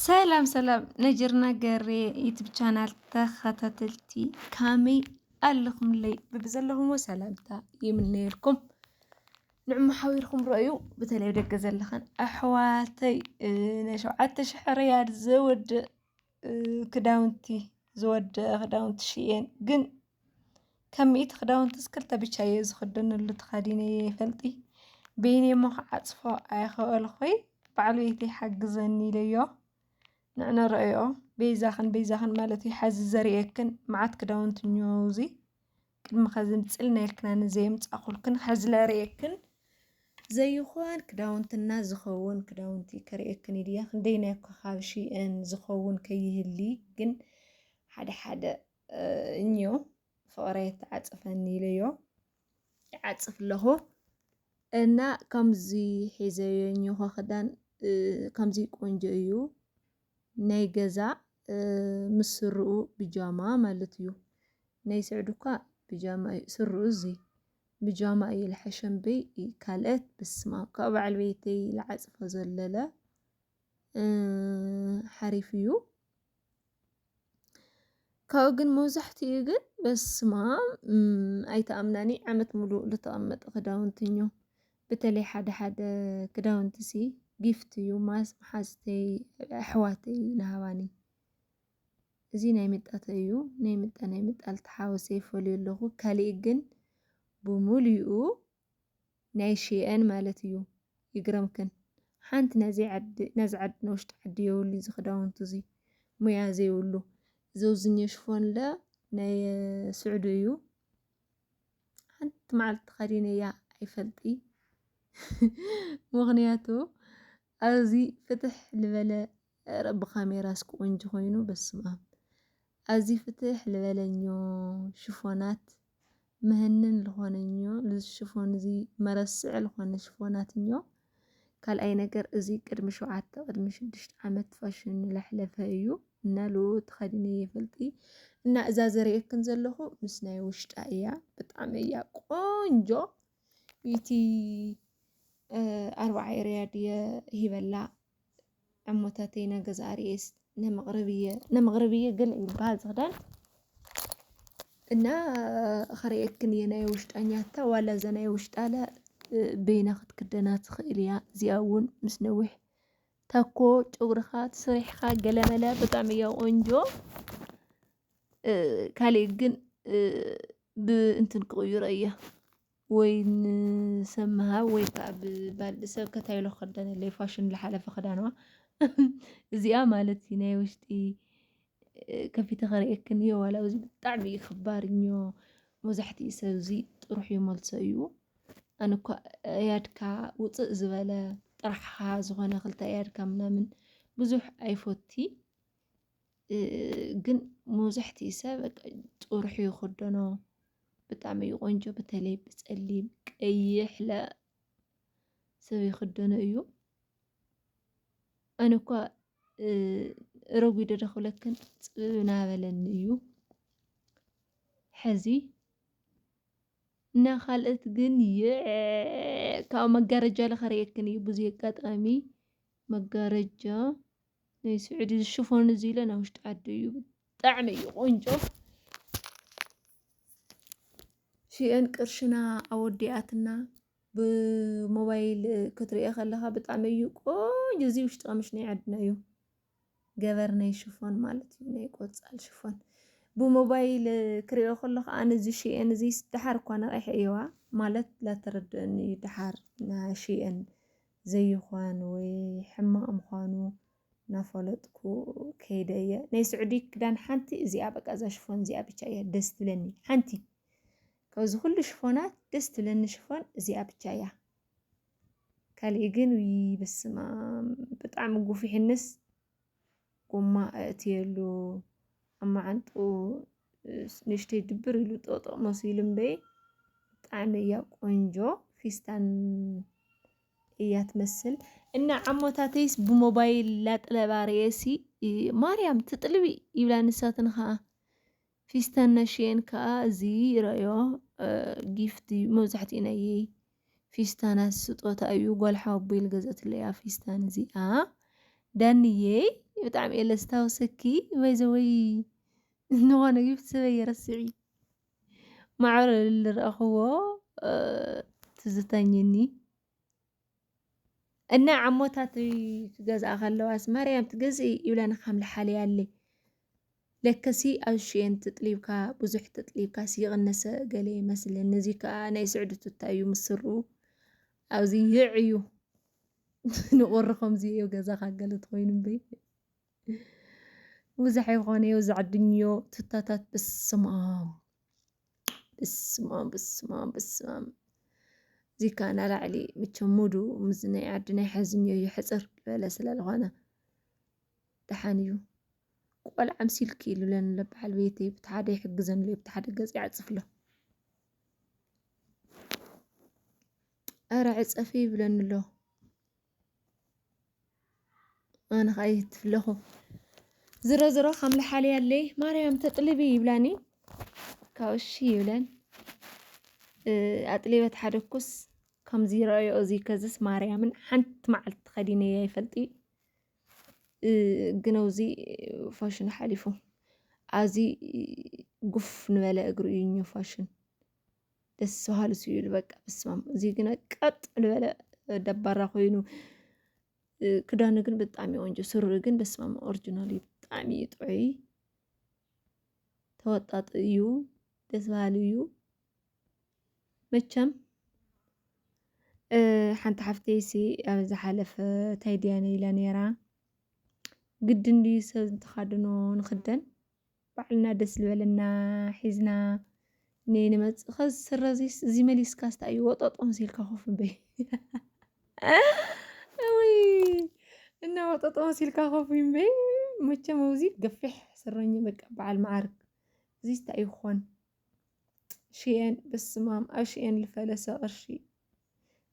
ሰላም ሰላም ነጅርና ገሬ ዩቱብ ቻናል ተኸታተልቲ፣ ካመይ ኣለኹምለይ? ብብዘለኹምዎ ሰላምታ ይምነየልኩም። ንዕሞ ሓቢርኩም ረእዩ፣ በተለይ ደገ ዘለኽን ኣሕዋተይ፣ እ፣ ናይ ሸውዓተ ሽሕ ሪያድ ዝወድእ፣ እ፣ ክዳውንቲ፣ ዝወድእ ክዳውንቲ ሽየን ግን ከም ሚእቲ ክዳውንትስ ክልተ ብቻ እየ ዝኽደነሉ ተኸዲነ እየ ይፈልጢ። በይነይ እሞ ክዓጽፎ ኣይኽእልኹይ፣ በዓል ቤተይ ሓግዘኒ ኢለዮ። ንዕነ ረእዮ፣ በይዛኽን በይዛኽን ማለት እዩ። ሓዚ ዘርእየክን መዓት ክዳውንቲ እኒኦ እዚ። ቅድሚ ኸዚ ምጽልና ኢልክና ንዘየምጻኹልክን፣ ሓዚ ለርእየክን ዘይኾን ክዳውንትና ዝኸውን ክዳውንቲ ከርእየክን ኢልያ። ክንደይ ናይ ኮኻብ ሽየን ዝኸውን ከይህሊ ግን ሓደ ሓደ፣ እ፣ እኒኦ። ፍቕረይ ተዓጽፈኒ ኢለዮ። ይዓጽፍ ኣለኹ። እና ከምዚ ሒዘዮ እኒሆ ክዳን፣ እ፣ ከምዚ ቆንጆ እዩ። ናይ ገዛ፣ እ፣ ምስ ስርኡ ብጃማ ማለት እዩ። ናይ ስዕዱ እኳ ብጃማ እዩ፣ ስርኡ እዚ ብጃማ እዩ። ልሐሸንበይ ካልአት ብስማ ካብ በዓል ቤተይ ልዓጽፎ ዘለለ፣ እ፣ ሓሪፍ እዩ። ካብኡ ግን መብዛሕትኡ ግን በስማም፣ እም፣ ኣይተኣምናኒ፣ ዓመት ሙሉእ ልተቐመጠ ክዳውንቲ እዮ። በተለይ ሓደ ሓደ ክዳውንቲ ሲ ጊፍት እዩ፣ ማስ መሓዝተይ፣ ኣሕዋተይ ንሃባኒ። እዚ ናይ ምጣተ እዩ፣ ናይ ምጣ፣ ናይ ምጣ ልተሓወሰ ይፈልዮ ኣለኹ። ካሊእ ግን ብሙሉኡ ናይ ሽኤን ማለት እዩ። ይግረምክን፣ ሓንቲ ናዚ ዓዲ፣ ናዚ ዓዲ ንውሽጢ ዓዲ የብሉ እዚ ክዳውንቲ እዚ፣ ሙያ ዘይብሉ። እዚ ውዝኛ ሽፎን ለ ናይ ስዑዲ እዩ። ሓንቲ መዓልቲ ተኸዲነያ ኣይፈልጢ። ምኽንያቱ ኣብዚ ፍትሕ ልበለ፣ ረ-፣ ብካሜራ እስኪ ቆንጆ ኮይኑ፣ በስመ ኣብ። ኣብዚ ፍትሕ ልበለኞ ሽፎናት፣ መህንን ልኾነኞ፣ ልዚ ሽፎን እዚ መረስዕ ልኾነ ሽፎናት እኞ። ካልኣይ ነገር፣ እዚ ቅድሚ ሸውዓተ፣ ቅድሚ ሽዱሽተ ዓመት ፋሽን ለሕለፈ እዩ። እና ልኡ ተኸዲነ ይፈልጢ። እና እዛ ዘርእየክን ዘለኹ ምስ ናይ ውሽጣ እያ። ብጣዕሚ እያ ቆንጆ። እቲ፣ እ፣ ኣርባዓ ሪያድ እየ ሂበላ። እሞታተይ ናይ ገዛ ርእስ ነመቕረብየ፣ ነመቕረብየ ገለ ይበሃል ዝኽዳን። እና ኸርእየክን እየ ናይ ውሽጣኛታ፣ ዋላ እዛ ናይ ውሽጣ ለ፣ እ፣ በይና ክትክደና ትኽእል እያ። እዚኣ እውን ምስ ነዊሕ ታኮ ጨጉርኻ ተሰሪሕኻ ገለመለ ብጣዕሚ እያ ቆንጆ። እ፣ ካሊእ ግን፣ እ፣ ብእንትን ክቕይሮ እየ። ወይ ንሰብ ምሃብ ወይ ከዓ ብባልዲ ሰብ ከታይሎ ክኽደነለይ ፋሽን ዝሓለፈ ክዳንዋ። እዚኣ ማለት እዩ ናይ ውሽጢ፣ እ፣ ከፊተ ከርእየክን እዮ። ዋላ እዚ ብጣዕሚ እዩ ክባር እዮ። መብዛሕትኡ ሰብ እዚ ጥሩሕ ይመልሶ እዩ። ኣነ እኳ ኣያድካ ውፅእ ዝበለ ጥራሕኻ ዝኾነ ክልተ ኣያድካ ምናምን ብዙሕ ኣይፎቲ። እ፣ ግን መብዛሕትኡ ሰብ በቃ ጥሩሕ ይኽደኖ። ብጣዕሚ እዩ ቆንጆ፣ በተለይ ብፀሊም ቀይሕ ለ ሰብ ይኽደኖ እዩ። ኣነ እኳ፣ እ፣ ረጒደ ዶ ክብለክን ፅብብ እናበለኒ እዩ። ሕዚ እና ካልኦት ግን የ-፣ ካብ መጋረጃ ለኸርእየክን እዩ። ብዙ ኣጋጣሚ መጋረጃ ናይ ስዑዲ ሽፎን እዚ ኢለ ናይ ውሽጢ ዓዲ እዩ። ብጣዕሚ እዩ ቆንጆ። ሽኤን ቅርሽና ኣወዲኣትና። ብሞባይል ክትሪኦ ከለኻ ብጣዕሚ እዩ ቆንጆ። እዚ ውሽጢ ቀምሽ ናይ ዓድና እዩ። ገበር ናይ ሽፎን ማለት እዩ፣ ናይ ቆጻል ሽፎን። ብሞባይል ክሪኦ ከለኹ ኣነ እዚ ሽኤን እዚ ደሓር እኳ ነቒሐ እየዋ፣ ማለት ላተረድአኒ እዩ ደሓር ና ሽኤን ዘይኾን ወይ ሕማቕ ምዃኑ እናፈለጥኩ ከይደ እየ። ናይ ስዑዲ ክዳን ሓንቲ እዚኣ በቃ እዛ ሽፎን እዚኣ ብቻ እያ ደስ ትብለኒ። ሓንቲ ካብዚ ኩሉ ሽፎናት ደስ ትብለኒ ሽፎን እዚኣ ብቻ እያ። ካሊእ ግን ውይ በስመ ኣብ ብጣዕሚ ጉፊሕንስ ጎማ ኣእትየሉ፣ ኣብ መዓንጥኡ ንእሽተይ ድብር ኢሉ ጦጦ መሲሉ እምበይ፣ ብጣዕሚ እያ ቆንጆ። ፊስታን እያ ትመስል። እና ዓሞታተይስ ብሞባይል ላጥለባ ርእየሲ፣ ማርያም ትጥልቢ ይብላ ንሳተን ኸዓ። ፊስታን ናሽየን ከኣ እዚ ይረኣዮ፣ እ፣ ጊፍት እዩ። መብዛሕትኡ ናይ ፊስታናት ስጦታ እዩ። ጓል ሓወቦይ ዝገዘትለይ እያ ፊስታን እዚኣ። ዳንየይ፣ ብጣዕሚ እየ ለስታውሰኪ። ባይዘወይ ንኾነ ጊፍት ሰበይ የረስዒ ማዕረ ልረእኽዎ ትዝተኝኒ። እና ዓሞታተይ ክገዝኣ ከለዋስ ማርያም ትገዝኢ ይብላኒ፣ ከም ልሓልያለይ። ለከሲ ኣብ ሽየን ትጥሊብካ፣ ብዙሕ ትጥሊብካስ ይቕነሰ ገለ ይመስለኒ። እዚ ከኣ ናይ ስዕዲ ቱታ እዩ ምስርኡ። ኣብዚ ይዕ እዩ። ንቑሪ ከምዚ እዩ ገዛኻ ገለ ተኾይኑ እምበይ። ብዙሕ ይኾነ እዩ ዝዕድንዮ ቱታታት። በስመኣም፣ በስመኣም፣ በስመኣም፣ በስመኣም። እዚ ከኣ ናላዕሊ መቸም ሙዱ ምስ ናይ ዓዲ ናይ ሓዝንዮ ይሕጽር ዝበለ ስለ ዝኾነ ደሓን እዩ። ቆልዓ ኣምሲልኪ ኢሉለን ኣሎ በዓል ቤተይ፣ ብቲ ሓደ ይሕግዘን ኣሎ፣ ብቲ ሓደ ገጽ ይዓጽፍ ኣሎ። ኣረ ዕጸፊ ይብለኒ ኣሎ። ኣነ ኸኣ ይትፍለኹ። ዝሮ ዝሮ ከም ልሓልያለይ ማርያም ተጥልቢ ይብላኒ። ካብ እሺ ይብለን። እ፣ ኣጥሊበት ሓደኩስ ከምዚ ይረኣዮ እዚ ከዝስ ማርያምን ሓንቲ መዓልቲ ተኸዲነዮ ኣይፈልጢ። እ፣ ግን ኣብዚ ፋሽኑ ሓሊፉ። ኣብዚ ጉፍ ንበለ እግሩ እዩ እኞ ፋሽን። ደስ በሃሊ ስዩል በቃ በስማም። እዚ ግን ቀጥ ዝበለ ደባራ ኮይኑ፣ እ፣ ክዳኑ ግን ብጣዕሚ ቆንጆ፣ ስሩ ግን በስማም ኦሪጂናል እዩ፣ ብጣዕሚ እዩ ጥዑይ፣ ተወጣጥ እዩ፣ ደስ በሃሊ እዩ። መቸም፣ እ፣ ሓንቲ ሓፍተይሲ ኣብ ዝሓለፈ ታይ ድያ ነይላ ነይራ፣ ግድን ድዩ ሰብ እንተኻድኖ ንኽደን? ባዕልና ደስ ዝበለና ሒዝና ነ-፣ ንመጽእ። ከዚ ስረ እዚ፣ እዚ መሊስካ ስታ እዩ ወጠጦ መሲልካ ኮፍ እምበይ። እውይ፣ እና ወጠጦ መሲልካ ኮፍ እምበይ። መቸም እዚ ገፊሕ ስረኝ በቃ በዓል መዓርግ። እዚ ስታ እዩ ክኾን። ሽየን፣ በስማም፣ ኣብ ሽየን ልፈለሰ ቅርሺ።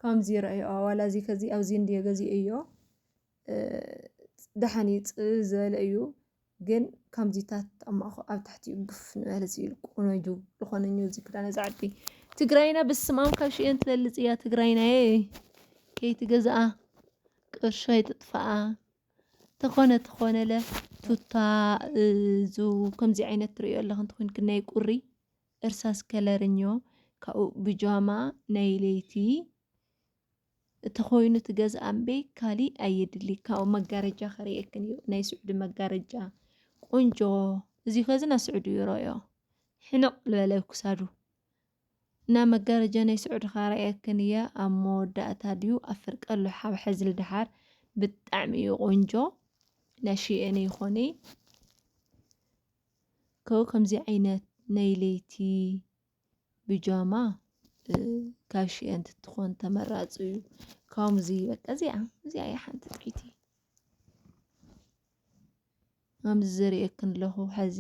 ከምዚ ይረኣዮ፣ ዋላ እዚ ከዚ ኣብዚ እንድዮ ገዚኦዮ፣ እ፣ ደሓን እዩ፣ ጽብብ ዝበለ እዩ። ግን ከምዚታት ኣብ ማእኸ-፣ ኣብ ታሕቲኡ ግፍ ንበለ ሲል ቆነጁ ዝኾነኞ እዚ ክዳን እዚ ዓዲ። ትግራይና በስማም ካብ ሽየን ትበልጽ እያ ትግራይና፣ እ፣ ከይትገዝኣ፣ ቅርሺ ኣይትጥፍኣ። ተኾነ ተኾነለ ቱታ፣ እ፣ ዙ ከምዚ ዓይነት ትርእዮ ኣለኽን ትኾይንክን ናይ ቁሪ እርሳስ ከለርኞ፣ ካብኡ ብጃማ ናይ ለይቲ እንተኾይኑ ትገዝኣ እምበይ ካሊእ ኣየድሊ። ካብኡ መጋረጃ ከርእየክን እዩ፣ ናይ ስዑዲ መጋረጃ ቆንጆ። እዚ ኸዚ ናይ ስዑዲ እዩ፣ ረዮ ሕንቕ ዝበለ ክሳዱ። እና መጋረጃ ናይ ስዑዲ ከርእየክን እየ፣ ኣብ መወዳእታ ድዩ ኣብ ፍርቀ ኣሎ ሓብ ሕዝሊ ደሓር። ብጣዕሚ እዩ ቆንጆ፣ ናይ ሽኤን ይኾነ። ከው ከምዚ ዓይነት ናይ ለይቲ ብጃማ፣ እ፣ ካብ ሽኤን ትትኾን ተመራጺ እዩ። ከምዚ በቃ እዚኣ፣ እዚኣ እያ ሓንቲ ጥዕይቲ። ከምዚ ዝርእየክን ኣለኹ ሐዚ፣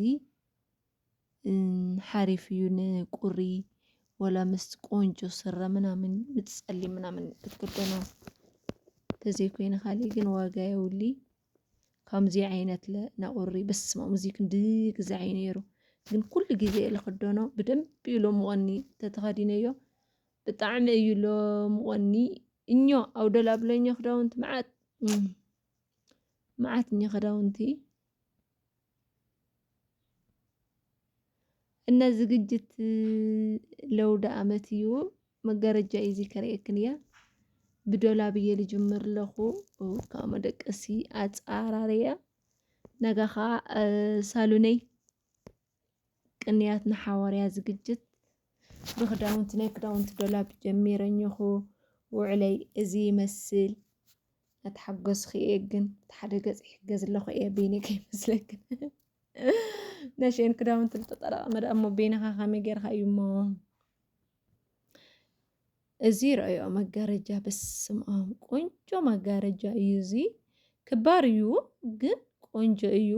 እ፣ ሓሪፍ እዩ ንቁሪ ወላ ምስ ቆንጆ ስረ ምናምን፣ ምስ ጸሊም ምናምን ክትክደኖ ተዘይኮይነ ካሊእ ግን ዋጋ የውሊ። ከምዚ ዓይነት ለ ናቁሪ በስመ አብ፣ እዚ ክንዲ ግዛዕ እዩ ነይሩ። ግን ኩሉ ግዜ እየ ልኽደኖ፣ ብደንቢ እዩ ሎምቆኒ ተተኸዲነዮ። ብጣዕሚ እዩ ሎምቆኒ። እኞ ኣብ ዶላብ ለኞ ክዳውንቲ መዓት፣ እም፣ መዓት እኞ ክዳውንቲ። እነ ዝግጅት ለውደ ዓመት እዩ። መጋረጃ እዩ እዚ ከርእየክን እያ። ብዶላብ እየ ልጅምር ኣለኹ። ካብ መደቀሲ ኣጻራርያ ነጋ ኸዓ፣ እ፣ ሳሉነይ ቅንያት ንሓዋርያ ዝግጅት ብክዳውንቲ፣ ናይ ክዳውንቲ ዶላብ ጀሚረ እኘኹ። ውዕለይ እዚ ይመስል። እናተሓጎስኺ እየ ግን፣ እቲ ሓደ ገጽ ይሕገዝ ኣለኹ እየ፣ በይነይ ከይመስለክን። ነሽኤን ክዳውንቲ ዝተጠራቐመ ደኣ እሞ በይንኻ ከመይ ጌርካ እዩ እሞ? እዚ ረኣዮ መጋረጃ፣ በስመ ኣብ፣ ቆንጆ መጋረጃ እዩ እዚ። ክባር እዩ ግን ቆንጆ እዩ።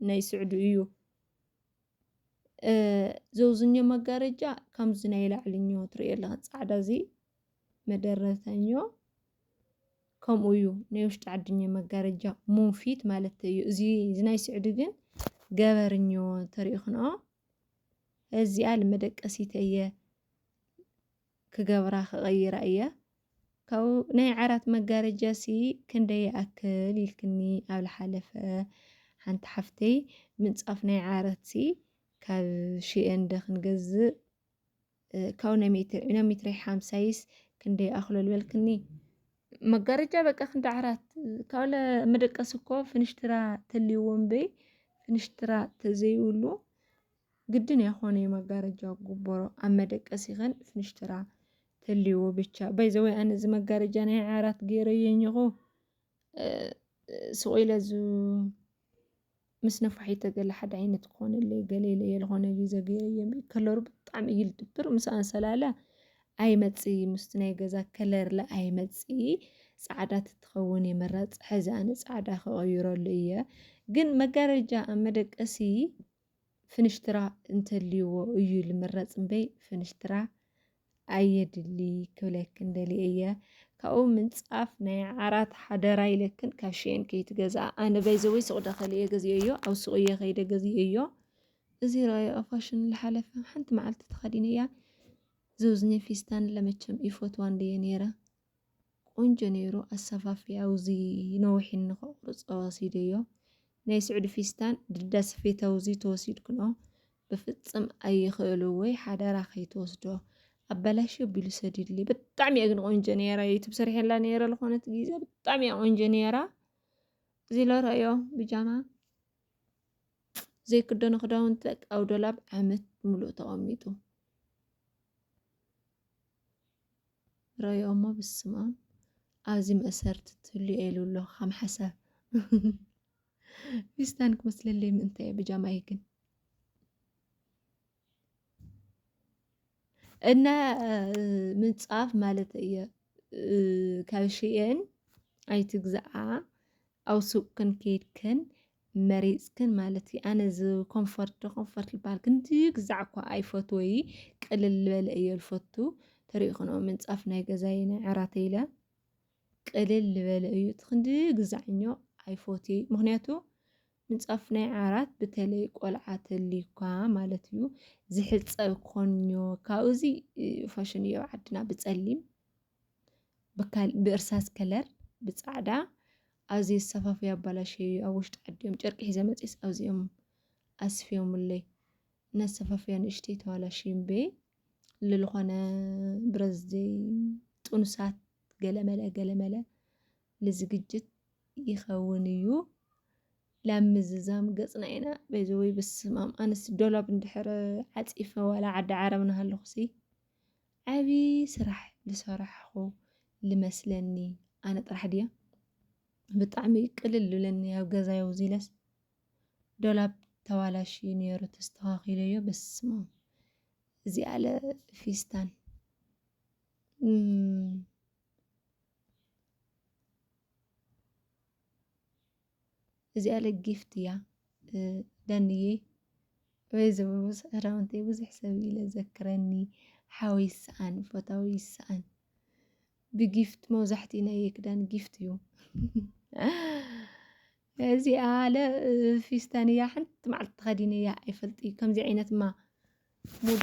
ናይ ስዑዲ እዩ። እ፣ ዘውዝኞ መጋረጃ ከምዚ ናይ ላዕልኞ ትርእዮ ኣለኻ፣ ጻዕዳ እዚ መደረተኞ ከምኡ እዩ። ናይ ውሽጢ ዓድኛ መጋረጃ ሙንፊት ማለት እዩ። እዚ፣ እዚ ናይ ስዑዲ ግን ገበርኞ ተሪእኽንኦ። እዚኣ ልመደቀሲት እየ ክገብራ ክቐይራ እየ። ካብኡ ናይ ዓራት መጋረጃ ሲ ክንደይ ይኣክል ኢልክኒ ኣብ ዝሓለፈ። ሓንቲ ሓፍተይ ምንጻፍ ናይ ዓራት ሲ ካብ ሽኤን ዶ ክንገዝእ፣ እ፣ ካብኡ ናይ ሜትር፣ ናይ ሜትር ሓምሳይስ ክንደይ ይኣኽሎ ዝበልክኒ። መጋረጃ በቃ ክንዲ ዓራት፣ ካብኡ ለ መደቀሲ እኮ ፍንሽትራ ተልይዎ እምበይ፣ ፍንሽትራ ተዘይብሉ ግድን ኣይኾነ እዩ መጋረጃ ክግበሮ። ኣብ መደቀሲ ኸን ፍንሽትራ ተልይዎ ብቻ። By the way፣ ኣነ እዚ መጋረጃ ናይ ዓራት ገይረዮ እኒኹ፣ እ፣ ስቕ ኢለ ዝ-፣ ምስ ነፋሒቶ ገለ ሓደ ዓይነት ክኾነለይ ገለ ኢለ እየ ዝኾነ ግዜ ገይረዮ እምበይ። ከለሩ ብጣዕሚ እዩ ልድብር፣ ምስ ኣንሰላለ ኣይመጽእ፣ ምስቲ ናይ ገዛ ከለር ለ ኣይመጽእ። ጻዕዳ ትትኸውን የመራጽ። ሕዚ ኣነ ጻዕዳ ክቕይረሉ እየ። ግን መጋረጃ ኣብ መደቀሲ ፍንሽትራ እንተልይዎ እዩ ልምረጽ እምበይ፣ ፍንሽትራ ኣየድሊ ክብለክን ደልየ እየ። ካብኡ ምንጻፍ ናይ ዓራት ሓደራ ኢለክን ካብ ሽኤን ከይትገዝኣ። ኣነ ባይዘወይ ሱቕ ዳኸል እየ ገዚኤዮ፣ ኣብ ሱቕ እየ ከይደ ገዚኤዮ። እዚ ረኣዮ ኣብ ፋሽን ዝሓለፈ ሓንቲ መዓልቲ ተኸዲነያ። ዘውዝነ ፊስታን ለመቸም ይፈትዋ እንድየ ነይረ። ቆንጆ ነይሩ ኣሰፋፍያ። ኣብዚ ነዊሕ ንኸቑርጾ ወሲደዮ። ናይ ስዑዲ ፊስታን ድዳ ስፌት ኣብዚ ተወሲድክኖ ብፍጽም ኣይኽእሉ ወይ ሓደራ ከይትወስዶ። ኣበላሽዮ ቢሉ ሰዲድሊ። ብጣዕሚ እያ ግን ቆንጆ ነይራ። ዩቱብ ሰሪሐላ ነይረ ዝኾነት ግዜ ብጣዕሚ እያ ቆንጆ ነይራ። እዚ ለ ረእዮ ብጃማ ዘይክደኖ ክዳውንቲ በቃ ኣብ ዶላብ ዓመት ሙሉእ ተቐሚጡ። ረዮ እሞ ብስም ኣብ ኣብዚ መእሰርቲ ትህሉ ኢሉ ኣሎ ከም ሓሳብ። ፊስታን ክመስለለይ ምእንተ እየ ብጃማይ ግን። እና ምንጻፍ ማለት እየ ካብ ሽኤን ኣይትግዛኣ። ኣብ ሱቅ ክንከይድ ከን መሪጽክን ማለት እዩ። ኣነ እዚ ኮምፎርት ዶ ኮምፎርት ዝበሃል ክንዲ ግዛዕ እኳ ኣይፈትዎ እዩ። ቅልል ዝበለ እየ ዝፈቱ። ተሪእኽንኦ ምንጻፍ ናይ ገዛይ ናይ ዓራተይ ኢለ ቅልል ዝበለ እዩ። እቲ ክንዲ ግዛዕኞ ኣይፈትዎ እዩ። ምኽንያቱ ምንጻፍ ናይ ዓራት ብተለይ ቆልዓ ተልዩካ ማለት እዩ ዝሕጸብ ኮንዮ። ካብኡ እዚ ፋሽን እዩ ኣብ ዓድና ብጸሊም ብካል-፣ ብእርሳስ ከለር ብጻዕዳ ኣዝዩ ዝሰፋፍዩ ኣባላሸዩ ኣብ ውሽጢ ዓዲ እዮም ጨርቂ ሒዘ መጺስ ኣብዚኦም ኣስፍዮምለይ። ነሰፋፍያ ንእሽተይ ተባላሽዩ እምበይ ልልኾነ ብረዝደይ ጥኑሳት ገለመለ ገለመለ ልዝግጅት ይኸውን እዩ። ላብ ምዝዛም ገጽና ኢና። በዚ ወይ በስማም ኣነስ ዶላብ እንድሕር ዓጺፈ ዋላ ዓዲ ዓረብ ናሃለኹሲ ዓቢ ስራሕ ልሰራሕኹ ልመስለኒ። ኣነ ጥራሕ ድየ? ብጣዕሚ ቅልል ልብለኒ ኣብ ገዛይ ውዚለስ ዶላብ ተባላሽዩ ነይሩ ተስተኻኺለዮ። በስማም እዚኣ ለ ፊስታን እም፣ እዚኣ ለ ጊፍት እያ። እ፣ ዳንዬ ወይ ዝብሉስ ክዳውንተይ ብዙሕ ሰብ ኢለ ዘክረኒ። ሓወይ ይስኣን፣ ፈታዊ ይስኣን። ብጊፍት መብዛሕትኡ ናይ ክዳን ጊፍት እዩ። እዚኣ ለ ፊስታን እያ። ሓንቲ መዓልቲ ተኸዲነ እያ ኣይፈልጥ እዩ። ከምዚ ዓይነት ማ ሙዱ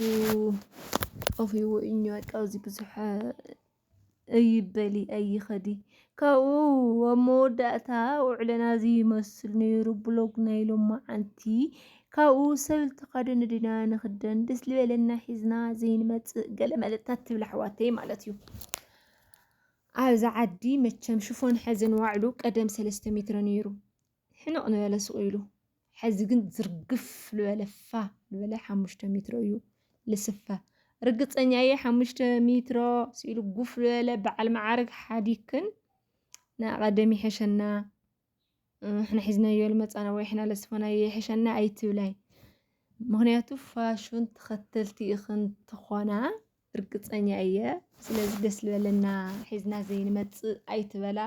ጠፊኡ እኛ በቃ እዚ ብዙሕ ኣይበሊ ኣይኸዲ። ካብኡ ኣብ መወዳእታ ውዕለና እዚ ይመስል ነይሩ ብሎግ ናይ ሎማዓንቲ። ካብኡ ሰብ ልተኸደነ ድና ንኽደን ደስ ልበለና ሒዝና ዘይንመጽእ ገለ መለታት ትብል ኣሕዋተይ ማለት እዩ። ኣብዚ ዓዲ መቸም ሽፎን ሐዚ ንባዕሉ ቀደም ሰለስተ ሜትሮ ነይሩ። ሕንቕ ንበለ ስቕ ኢሉ። ሐዚ ግን ዝርግፍ ልበለ ፋ ልበለ ሓሙሽተ ሜትሮ እዩ ልስፈ። ርግጸኛ እየ ሓሙሽተ ሜትሮ ስኢሉ ጉፍ ልበለ በዓል መዓርግ ሓዲክን ንኣቐደም ይሐሸና፣ ንሕና ሒዝናዮ ልመጻና ወይ ሕና ለስፈናዮ ይሐሸና ኣይትብላይ። ምኽንያቱ ፋሹን ተኸተልቲ ኢኽን ትኾና ርግጸኛ እየ። ስለዚ ደስ ልበለና ሒዝና ዘይንመጽእ ኣይትበላ።